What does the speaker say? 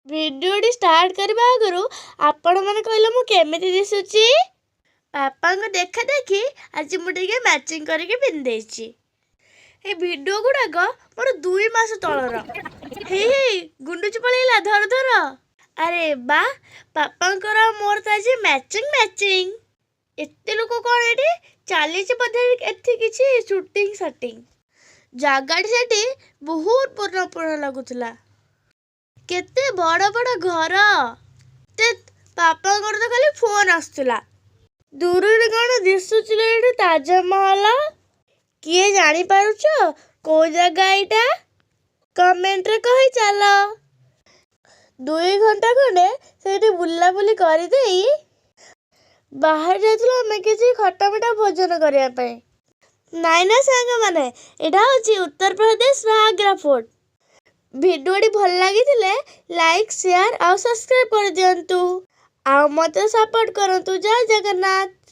ଭିଡ଼ିଓଟି ଷ୍ଟାର୍ଟ କରିବା ଆଗରୁ ଆପଣମାନେ କହିଲେ ମୁଁ କେମିତି ଦିଶୁଛି? ବାପାଙ୍କୁ ଦେଖା ଦେଖି ଆଜି ମୁଁ ଟିକେ ମ୍ୟାଚିଂ କରିକି ପିନ୍ଧିଦେଇଛି। ଏଇ ଭିଡ଼ିଓ ଗୁଡ଼ାକ ମୋର 2 ମାସ ତଳର। ହେଇ ହେଇ, ଗୁଣ୍ଡୁଚି ପଳେଇଲା, ଧର ଧର। ଆରେ ବା, ବାପାଙ୍କର ଆଉ ମୋର ତ ଆଜି ମ୍ୟାଚିଂ ମ୍ୟାଚିଂ। ଏତେ ଲୋକ କ'ଣ ଏଠି ଚାଲିଛି? ବୋଧେ ଏଠି କିଛି ସୁଟିଂ ସାଟିଂ। ଜାଗାଟି ସେଠି ବହୁତ ପୂର୍ଣ୍ଣ ପୂର୍ଣ୍ଣ ଲାଗୁଥିଲା। କେତେ ବଡ଼ ବଡ଼ ଘର। ବାପାଙ୍କର ତ ଖାଲି ଫୋନ୍ ଆସୁଥିଲା। ଦୂରରେ କ'ଣ ଦିଶୁଛି ଲୋ ଏଠି? ତାଜମହଲ। କିଏ ଜାଣିପାରୁଛ କୋଉ ଜାଗା ଏଇଟା? କମେଣ୍ଟରେ କହି ଚାଲ। 2 ଘଣ୍ଟା ଖଣ୍ଡେ ସେଇଠି ବୁଲାବୁଲି କରିଦେଇ ବାହାରି ଯାଇଥିଲୁ ଆମେ କିଛି ଖଟା ମିଠା ଭୋଜନ କରିବା ପାଇଁ। ନାଇଁ ନା ସାଙ୍ଗମାନେ, ଏଇଟା ହେଉଛି ଉତ୍ତରପ୍ରଦେଶର ଆଗ୍ରା ଫୋର୍ଟ। ଭିଡ଼ିଓଟି ଭଲ ଲାଗିଥିଲେ ଲାଇକ୍, ସେୟାର ଆଉ ସବସ୍କ୍ରାଇବ୍ କରିଦିଅନ୍ତୁ ଆଉ ମୋତେ ସପୋର୍ଟ କରନ୍ତୁ। ଜୟ ଜଗନ୍ନାଥ।